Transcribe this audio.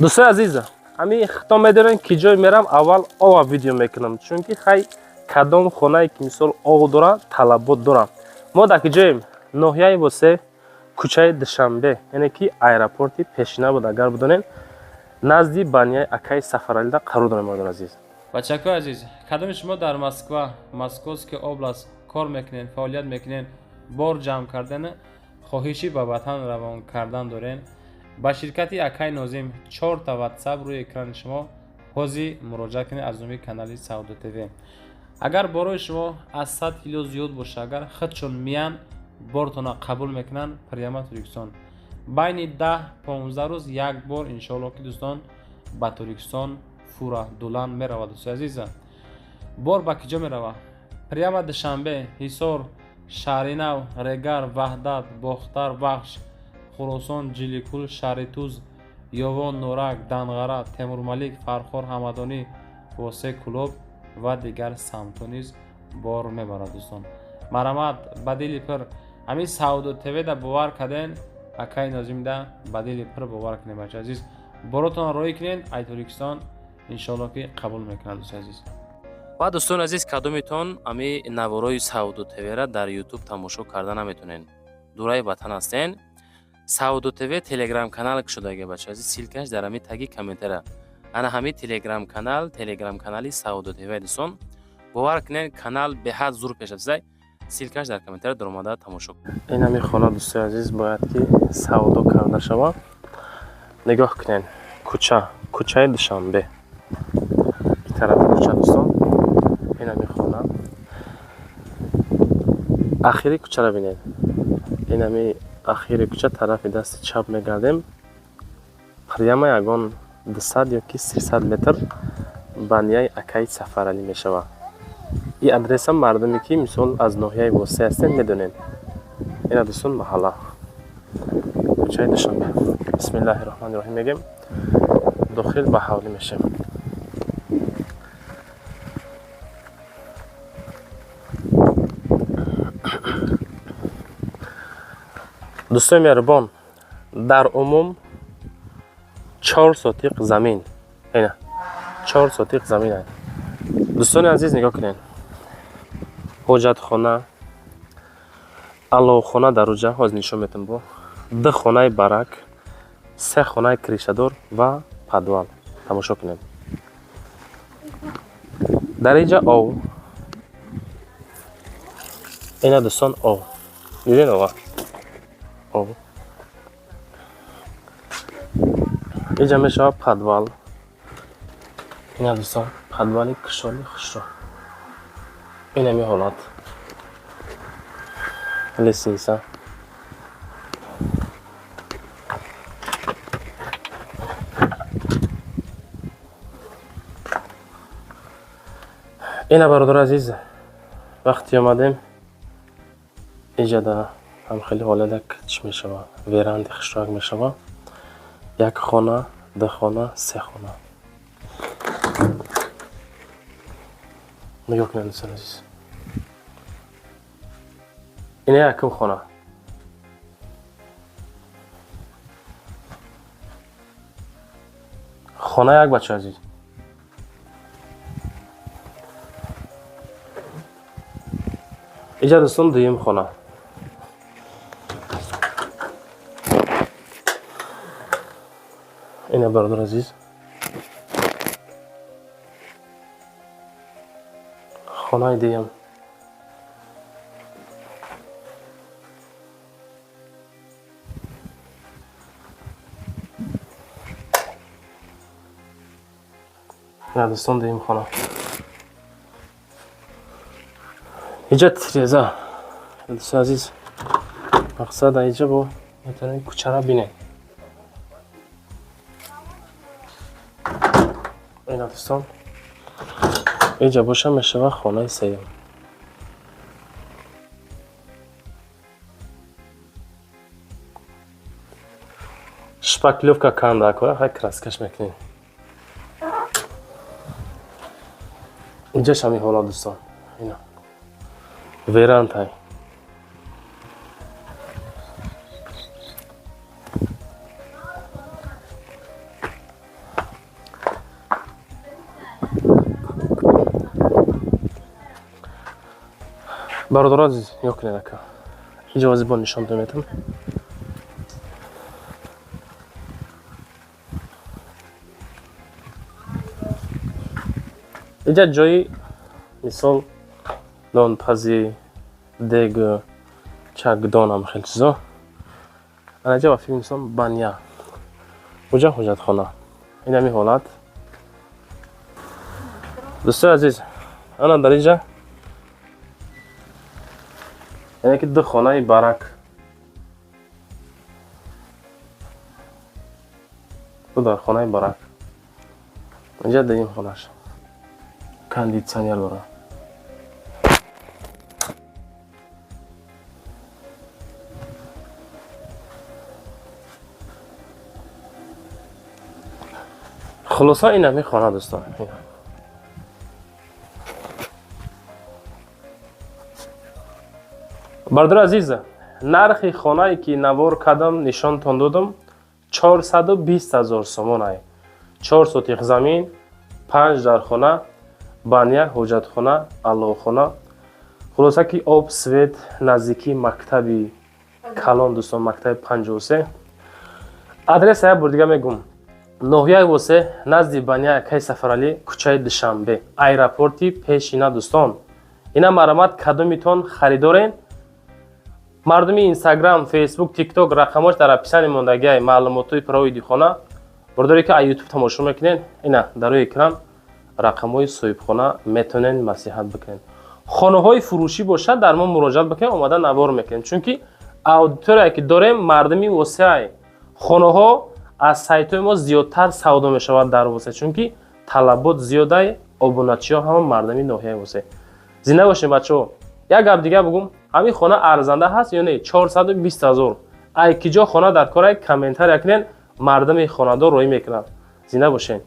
Дӯстои азиз, ҳамин хито медонем, ки ҷой мерам, аввал ова видео мекунам, чунки хай кадом хонае ки мисол ов дора, талабот дорам. Мо дар ки ҷоем? Ноҳияи Восе, кӯчаи Душанбе, яъне ки аэропорти пешина буд, агар бидонем, назди банияи акаи Сафаралида қарор дорем, мардон азиз. Бачакои азиз, кадоми шумо дар Москва, Московская область кор мекунед, фаъолият мекунед, бор ҷамъ кардани, хоҳиши ба ватан равон кардан дорен, ба ширкати акай Нозим чорта ватсап рӯи экрани шумо ҳозир муроҷиат кунед. Аз номи канали Савдо ТВ, агар борои шумо аз 100 кило зиёд боша, агар худшон миян, бортона қабул мекунанд прямо Тоҷикистон. Байни 10-15 рӯз як бор, иншоалло, ки дӯстон, ба Тоҷикистон фура дулан меравад. Дӯстои азиза, бор ба киҷо меравад? Прямо Душанбе, Ҳисор, Шаҳринав, Регар, Ваҳдат, Бохтар, Вахш, Хуросон, Ҷиликул, Шаҳритуз, Ёвон, Норак, Данғара, Темурмалик, Фархор, Ҳамадонӣ, Восе, Кӯлоб ва дигар самтҳо низ бор мебарад. Дӯстон, марҳамат, ба дили пир ҳамин Савдо ТВда бовар карден, акаи Нозимда ба дили пир бовар кунед. Бача азиз, боротонро роҳӣ кунед ай Тоҷикистон, иншоалло, ки қабул мекунад, дӯстои азиз. Ва дӯстони азиз, кадометон ами наворои Савдо ТВра дар Ютуб тамошо карда наметонен, дураи ватан ҳастен, Савдо ТВ телеграм канал кушодаги, бача азиз, ссылка ш дар ҳами таги комментара. Ана ҳами телеграм канал, телеграм канали Савдо ТВ. Дӯстон, бовар кунед, канал беҳад зур пешрафтаи. Ссылка ш дар комментара, даромада тамошо. Ин ҳами хона, дӯстои азиз, бояд ки савдо карда шавад. Нигоҳ кунед, кӯча, кӯчаи Душанбе, ин тарафи кӯча, дӯстон, ин ҳами хона. Ахири кӯчаро бинед. Ин ҳами ахири кӯча, тарафи дасти чап мегардем, прямо ягон 200 ё ки 300 метр банияи акаи Сафаралӣ мешавад. Ин адреса мардуме ки мисол аз ноҳияи Восе ҳастем, медонем. Ина, дӯстон, маҳалла, кӯчаи Душанбе. Бисмиллаҳи роҳмани роҳим мегем, дохил ба ҳавлӣ мешем. Дӯстои меҳрубон, дар умум 4 сотиқ замин, ина 4 сотиқ замин. Дӯстони азиз, нигоҳ кунед: ҳоҷатхона, аловхона дар уҷа, ҳозир нишон метам, бо ду хонаи барак, се хонаи крыша дор ва подвал. Тамошо кунед, дар инҷа ов. Ина, дӯстон, ов диден, ова, ов. Инҷа мешавад подвал. Ина, дӯстон, подвал и кушоли хушро. Инами ҳолат, лестница. Ина, бародари азиз, вақте омадем, иҷада ҳам хеле ҳолат як чӣ мешавад, веранди хушроак мешавад. Як хона, ду хона, се хона. Нигоҳ кунед, дӯстони азиз, ина якум хона. Хона як, бача азиз. Иҷа, дӯстон, дуюм хона. Ина, бародар азиз, хонаи дуюм. Ина, дӯстон, дуюм хона. Иҷа тиреза, дӯстони азиз. Мақсад, иҷа бо метавонем кӯчара бинем. Ина, дӯстон, иҷа боша мешавад хонаи сеюм. Шпаклёвка канда кора, хай, краска ш мекунем. Инҷаш ҳами ҳолат, дӯстон. Ина верантай. Бародаро азиз, нигоҳ кунед ака. Инҷо ози бо нишон метам. Инҷа ҷои мисол нонпазӣ, дег, чакдонам хел чизо. Анаҷа ба фикр мисол баня. Уҷа ҳуҷҷатхона. Ин ҳамин ҳолат. Дӯстои азиз, ана дар инҷа яъне ки ду хонаи барак. Ду дар хонаи барак. Инҷа дуюм хонаш. Кондитсионер дорад. Хулоса ин ҳамин хона дӯстон. Бародари азиз, нархи хонае ки навор кардам, нишонтон додам, 420 000 сомон ай. 4 сотих замин, 5 дархона, баня, ҳоҷатхона, аллоҳхона. Хулоса ки об, свет, наздикии мактаби калон дӯстон, мактаби 53. Адреса як бор дига мегум. Ноҳияи Восе, назди баня Акаи Сафаралӣ, кӯчаи Душанбе, аэропорти пешина дӯстон. Ина маромад кадомитон харидорен? Мардуми Инстаграм, Фейсбук, Тикток рақамош дар описании мондагиай маълумотҳои правоиди хона. Бордоре ки аз Ютуб тамошо мекунед, ина дар рӯи экран рақамҳои соҳибхона метавонед маслиҳат бикунед. Хонаҳои фурӯшӣ бошад, дар мо муроҷиат бикунед, омада навор мекунем. Чунки аудитория ки дорем мардуми Восеай. Хонаҳо аз сайтҳои мо зиёдтар савдо мешавад дар Восе, чунки талабот зиёдай, обуначиҳо ҳама мардуми ноҳияи Восе. Зинда бошем бачаҳо. Як гап дига бугум, ҳамин хона арзанда ҳаст ё не? 420 000. Ай ки ҷо хона дар корай, комментария кунед, мардуми хонадор роӣ мекунанд. Зинда бошед.